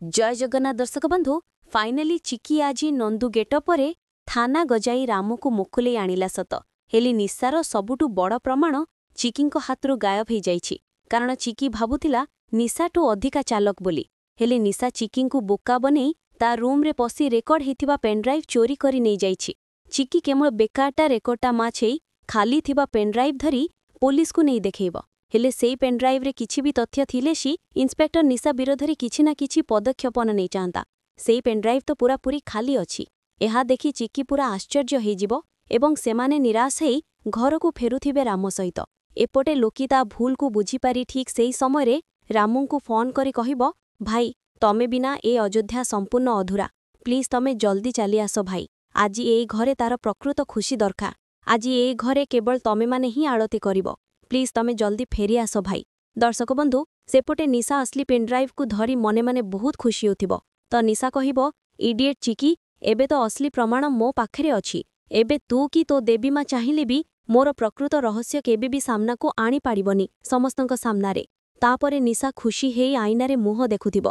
ଜୟ ଜଗନ୍ନାଥ ଦର୍ଶକ ବନ୍ଧୁ, ଫାଇନାଲି ଚିକି ଆଜି ନନ୍ଦୁ ଗେଟ ପରେ ଥାନା ଗଜାଇ ରାମକୁ ମୁକୁଲେଇ ଆଣିଲା ସତ, ହେଲେ ନିଶାର ସବୁଠୁ ବଡ଼ ପ୍ରମାଣ ଚିକିଙ୍କ ହାତରୁ ଗାୟବ ହେଇଯାଇଛି। କାରଣ ଚିକି ଭାବୁଥିଲା ନିଶାଠୁ ଅଧିକା ଚାଲକ ବୋଲି, ହେଲେ ନିଶା ଚିକିଙ୍କୁ ବୋକା ବନେଇ ତା ରୁମ୍ରେ ପଶି ରେକର୍ଡ ହେଇଥିବା ପେନ୍ଡ୍ରାଇଭ୍ ଚୋରି କରି ନେଇଯାଇଛି। ଚିକି କେବଳ ବେକାରଟା ରେକର୍ଡଟା ମାଛେଇ ଖାଲି ଥିବା ପେନ୍ଡ୍ରାଇଭ୍ ଧରି ପୋଲିସକୁ ନେଇ ଦେଖେଇବ। ହେଲେ ସେଇ ପେନ୍ଡ୍ରାଇଭ୍ରେ କିଛି ବି ତଥ୍ୟ ଥିଲେ ସି ଇନ୍ସପେକ୍ଟର ନିଶା ବିରୋଧରେ କିଛି ନା କିଛି ପଦକ୍ଷେପ ନେଇଯାଆନ୍ତା। ସେଇ ପେନ୍ଡ୍ରାଇଭ୍ ତ ପୂରାପୂରି ଖାଲି ଅଛି। ଏହା ଦେଖି ଚିକି ପୂରା ଆଶ୍ଚର୍ଯ୍ୟ ହେଇଯିବ ଏବଂ ସେମାନେ ନିରାଶ ହେଇ ଘରକୁ ଫେରୁଥିବେ ରାମ ସହିତ। ଏପଟେ ଲୋକି ତା ଭୁଲକୁ ବୁଝିପାରି ଠିକ୍ ସେଇ ସମୟରେ ରାମୁଙ୍କୁ ଫୋନ୍ କରି କହିବ, ଭାଇ, ତମେ ବିନା ଏ ଅଯୋଧ୍ୟା ସମ୍ପୂର୍ଣ୍ଣ ଅଧୁରା। ପ୍ଲିଜ୍ ତମେ ଜଲ୍ଦି ଚାଲି ଆସ ଭାଇ। ଆଜି ଏଇ ଘରେ ତାର ପ୍ରକୃତ ଖୁସି ଦରକାର। ଆଜି ଏ ଘରେ କେବଳ ତମେମାନେ ହିଁ ଆଳତି କରିବ। ପ୍ଲିଜ୍ ତମେ ଜଲ୍ଦି ଫେରି ଆସ ଭାଇ। ଦର୍ଶକ ବନ୍ଧୁ, ସେପଟେ ନିଶା ଅସଲି ପେନ୍ଡ୍ରାଇଭ୍କୁ ଧରି ମନେ ମନେ ବହୁତ ଖୁସି ହେଉଥିବ। ତ ନିଶା କହିବ, ଇଡିଏଟ୍ ଚିକି, ଏବେ ତ ଅସଲି ପ୍ରମାଣ ମୋ ପାଖରେ ଅଛି। ଏବେ ତୁ କି ତୋ ଦେବୀମା ଚାହିଁଲେ ବି ମୋର ପ୍ରକୃତ ରହସ୍ୟ କେବେ ବି ସାମ୍ନାକୁ ଆଣିପାରିବନି ସମସ୍ତଙ୍କ ସାମ୍ନାରେ। ତାପରେ ନିଶା ଖୁସି ହେଇ ଆଇନାରେ ମୁହଁ ଦେଖୁଥିବ।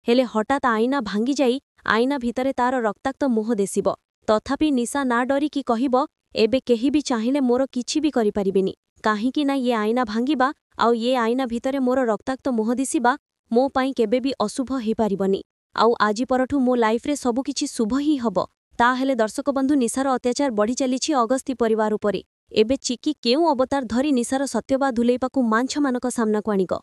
ହେଲେ ହଠାତ୍ ଆଇନା ଭାଙ୍ଗିଯାଇ ଆଇନା ଭିତରେ ତାର ରକ୍ତାକ୍ତ ମୁହଁ ଦିଶିବ। ତଥାପି ନିଶା ନା ଡରିକି କହିବ, ଏବେ କେହି ବି ଚାହିଁଲେ ମୋର କିଛି ବି କରିପାରିବେନି, କାହିଁକି ନା ଇଏ ଆଇନା ଭାଙ୍ଗିବା ଆଉ ଇଏ ଆଇନା ଭିତରେ ମୋର ରକ୍ତାକ୍ତ ମୁହଁ ଦିଶିବା ମୋ ପାଇଁ କେବେ ବି ଅଶୁଭ ହେଇପାରିବନି। ଆଉ ଆଜି ପରଠୁ ମୋ ଲାଇଫ୍ରେ ସବୁକିଛି ଶୁଭ ହିଁ ହବ। ତାହେଲେ ଦର୍ଶକ ବନ୍ଧୁ, ନିଶାର ଅତ୍ୟାଚାର ବଢ଼ି ଚାଲିଛି ଅଗସ୍ତି ପରିବାର ଉପରେ। ଏବେ ଚିକି କେଉଁ ଅବତାର ଧରି ନିଶାର ସତ୍ୟବା ଧୁଲେଇବାକୁ ମାଂଛମାନଙ୍କ ସାମ୍ନାକୁ ଆଣିବ?